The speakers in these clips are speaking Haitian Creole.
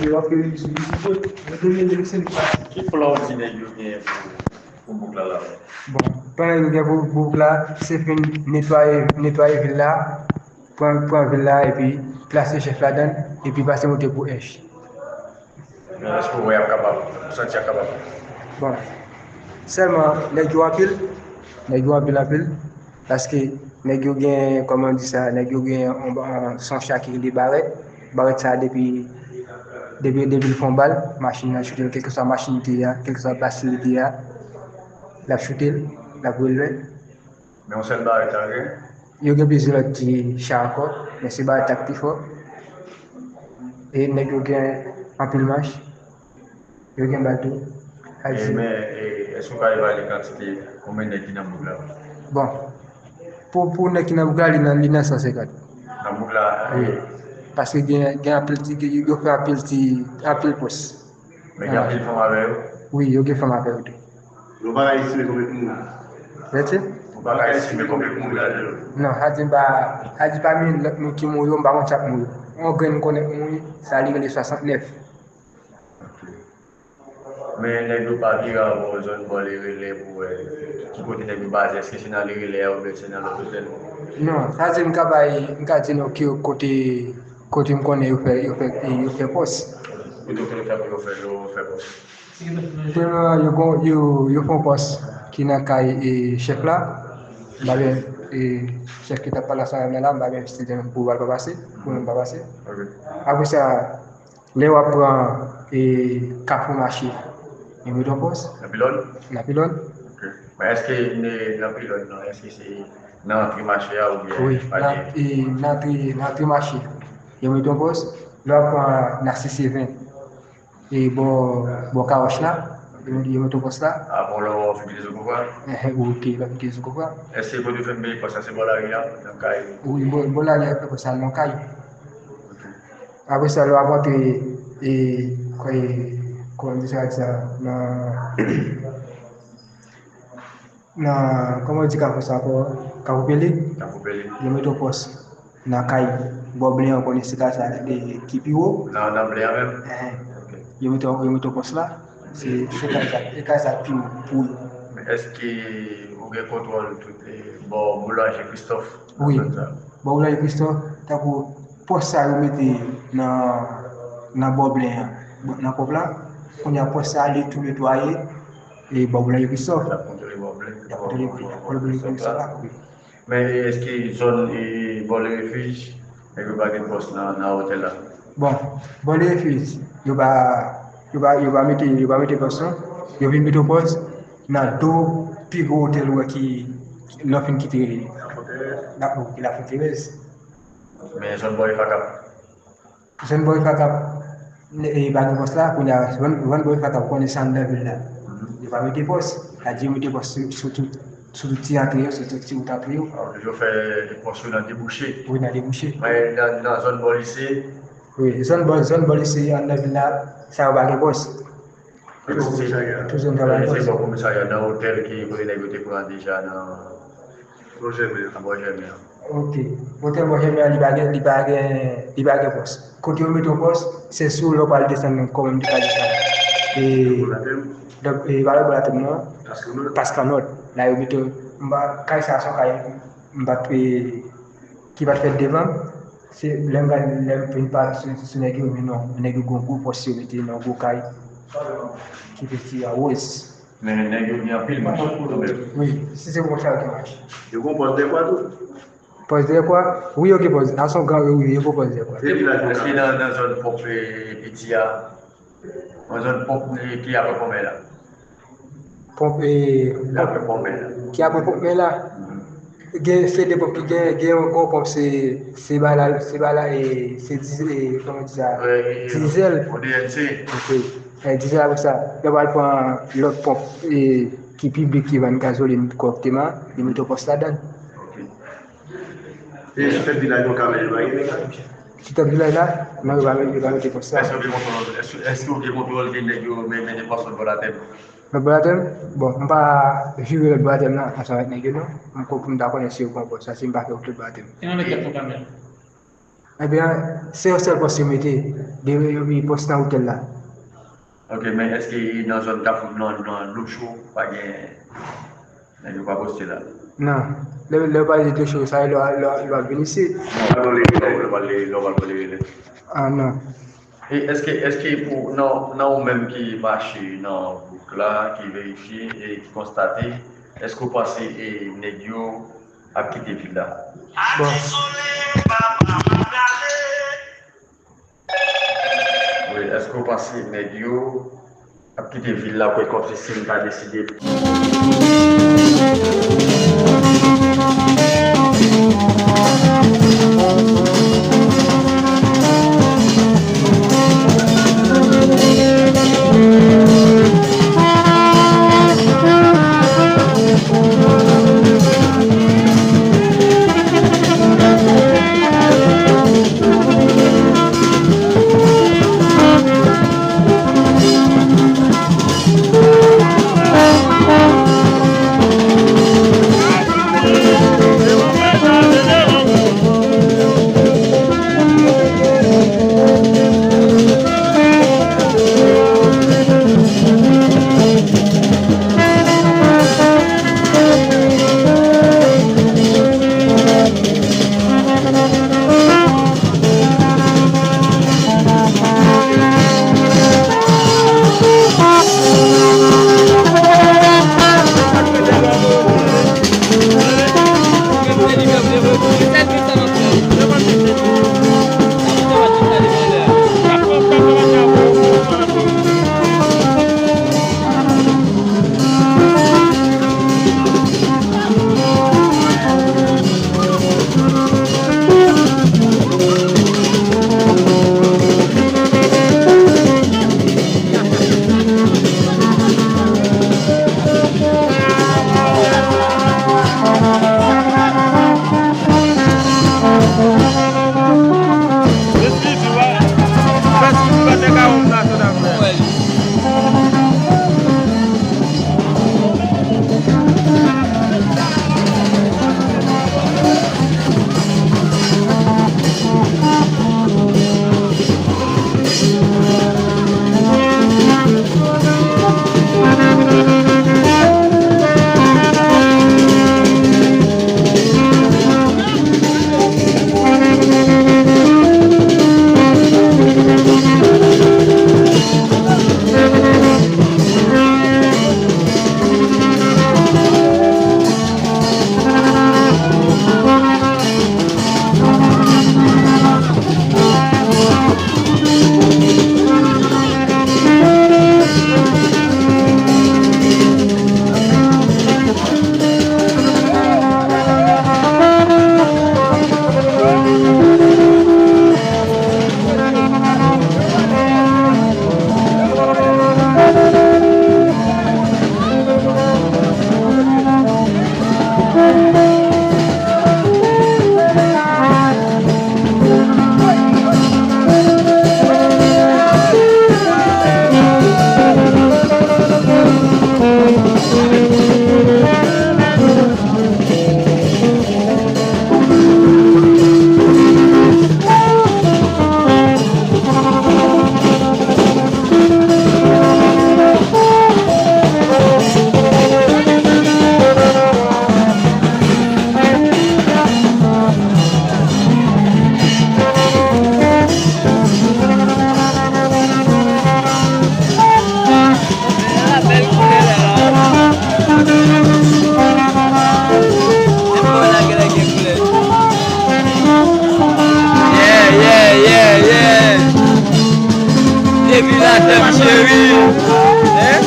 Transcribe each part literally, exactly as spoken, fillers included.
Yo ap fè vizit, vizit yo, yo te vle se li pati. Ki plan w di nèg yo genyen pou, pou bouk la la? Bon, plan yo gen pou, pou bouk la, se fin netwaye, netwaye vil la, pran, pran vil la, epi plase chèf ladan l, epi pase moute pou Ench. Men èske w wè y ap kapab? Ou santi y ap kapab? Bon, sèlman nèg yo anpil, nèg yo anpil, anpil, paske nèg yo gen, kòman di sa, nèg yo gen yon, yon, se yon cha ki rele barèt. Barèt sa a, depi, depi, depi l fè yon bal, machin nan choute l, kèlkeswa machin li te ye a, kèlkeswa bas li te ye a, l ap choute l, l ap voye l lwen. Men yon sèl barèt sa gen? Yo gen plizyè lòt ti cha ankò, men se barèt la k pi fò. E nèg yo gen anpil mach, yo gen bal tou. E, men, e, èske w ka evalye kantite, konbyen nèg ki nan bouk la? Bon, pou, pou nèg ki nan bouk la, li nan, li nan san senkant. Nan bouk la? Wi. E, paske gen, gen anpil ti, yo fè anpil ti, anpil pòs. Men gen anpil fanm avè yo? Wi, yo gen fanm avè yo tou. Nou pa ka estime konbyen moun. Rete? Nou pa ka estime konbyen moun ladan yo. Non, sa di m pa, sa di pami lòt moun ki mouri yo, m pa konn sa k mouri. Yon grenn m konnen k mouri, sa li rele swasantnèf. Ok. Men nèg yo pa vire avè w zòn bò Lerele pou wè ki kote nèg yo baze, èske se nan Lerele a oubyen se nan lòt otèl? Non, sa di m ka bay, m ka di nou ki kote, kote m konnen yo fè, yo fè, yo fè pòs. Kote w konnen fè pou yo fè, yo fè pòs? Premyèman, yo gon, yo, yo fè yon pòs ki nan kay, e, chèf la. M pa gen, e, chèf ki t ap pale ansanm avè m nan la, m pa gen si se pou bal pa pase, pou moun pa pase. Ok. Apre sa, lè w ap pran, e, Kafou Mache, yo mete yon pòs. Nan Pilòn? Nan Pilòn. Ok. Men èske nan Pilòn nan, èske se nan antre mache a oubyen pa gen? Wi, nan, e, nan antre, nan antre mache, yo mete yon pòs. Lè w ap pran nan Sise Ven, e bò, bò Kawòch la, yo, yo mete yon pòs la. A bon, lè w ap vin Lezokovwa? Enhen, ok, lè w ap vin Lezokovwa. Èske kote yo fè mete pòs la, se bò lari a, nan kay? Wi, bò, bò lari a yo fè pòs la, nan kay. Ok. Apre sa, lè w ap antre, e, e, kòman di sa, di sa, nan, nan, kòman yo di Kafou sa ankò? Kafou Pele? Kafou Pele. Yo mete yon pòs nan kay bò Blen an, konnen se kay sa, e, ki pi wo. Nan, nan Blen an menm? Enhen. Ok. Yo mete, yo mete yon pòs la. Se, se kay sa, se kay sa ki pi wo pou yo. Men èske ou gen kontwòl tout, e, bò Boulanje Kristòf? Wi. Nan zòn sa? Bò Boulanje Kristòf, tankou pòs sa yo mete nan, nan bò Blen an, nan pòp la, kounye a pòs sa li tou netwaye, e bò Boulanje Kristòf. Y ap kontwole bò Blen. Y ap kontwole bò Boulanje Kristòf la, wi. Men èske zòn, e, bò Le Refuge, nèg yo pa gen pòs nan, nan otèl la? Bon, bò Le Refuge, yo pa, yo pa, yo pa mete, yo pa mete pòs non. Yo vin mete yon pòs nan do pi gwo otèl ou wè ki lè w fin kite La, La Fonterèz. Men zòn bò Efakap? Zòn bò Efakap, e, pa gen pòs la, kounye a, zòn, zòn bò Efakap, konnen se anndan vil la. Mhm. Yo pa mete pòs, sa di yo mete pòs sou, sou tout, sou tout ti antre yo, sou tout ti wout antre yo. A, yo fè pòs yo nan debouche? Wi, nan debouche. Men nan, nan zòn bò lise? Wi, zòn bò, zòn bò lise anndan vil la, sa yo pa gen pòs. Tout zòn sa pa gen pòs. Se bò komisarya, nan otèl ki kote nèg yo te pran deja nan Bò Jèmen an. Nan Bò Jèmen an. Ok. Otèl Bò Jèmen an, li pa gen, li pa gen, li pa gen pòs. Kote yo mete yon pòs, se sou lè w pral desann nan, kòman m te ka di sa. E, donk, e, pa lè Bò Latèm non. Paskanòt. Paskanòt. La yo mete, m pa, kay sa, se yon kay, m pa, e, ki pa t fèt devan m. Se lè m gade, lè m fin pale sou, sou nèg yo, men non, nèg yo gen yon gwo pòs yo mete nan yon gwo kay ki penti a wòz. Men nèg yo gen anpil mach kanmenm. Wi, si se pou konsa yo gen mach. Yo gen pòs dèkwa tou? Pòs dèkwa? Wi, yo gen pòs. Ason gran, wi, yo gen pòs dèkwa. Èske nan, nan zòn pòp, e, piti a, nan zòn pòp, e, ki apre pòmè la? Pòp, e, ki apre pòmè la? Ki apre pòmè la? Mhm. Gen, se de pòmp ki gen, gen yon gwo pòmp, se, se bagay la, se bagay la, e, se diz-, e, kòman di sa? Dizèl. O D N C. Ok. E, dizèl apre sa, yo pral pran lòt pòmp, e, ki piblik ki vann gazolin kòrèkteman, yo mete yon pòs ladan. Ok. E sou tèt vilaj yo ka mete, yo pa gen nèg la? Sou tèt vilaj la? Non, yo pa mete, yo pa mete pòs la. Èske w gen kontwòl, èske, èske w gen kontwòl de nèg yo men, mete pòs nan Bò Latèm? Nan Bò Latèm? Bon, m pa vire lòt Bò Latèm nan ansanm avèk nèg yo non. M ko-, m ta konnen si yo pran pòs la, si m pa fè wout lòt Bò Latèm. E nan lè tèt nou ka mete? Ebyen, se yon sèl pòs yo mete, de, de pòs nan otèl la. Ok, men èske nan zòn Kafou, nan, nan Dlo Cho, pa gen, nèg yo pa poste la? Non. Lè, lè yo pale de Dlo Cho, sa e lè, lè, lè w ap vin isit? Non, lè w pale, lè w pale, lè w pale. Ah, non. E èske, èske pou, nan, nan ou menm ki mache nan bouk la, ki verifye e ki konstate, èske w panse e nèg yo ap kite vil la? Bon. Wi, èske w panse nèg yo ap kite vil la, kwè kòmsi si n pa deside? Yeah, yeah, yeah, yeah. Depi la tèm cheri. Hein?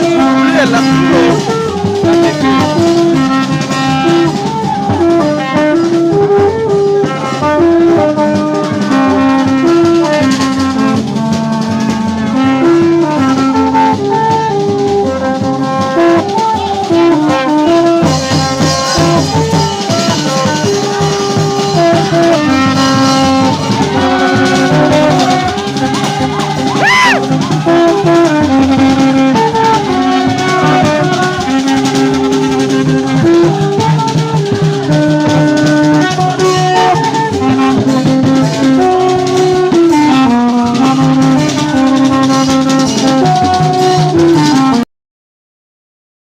Souple la.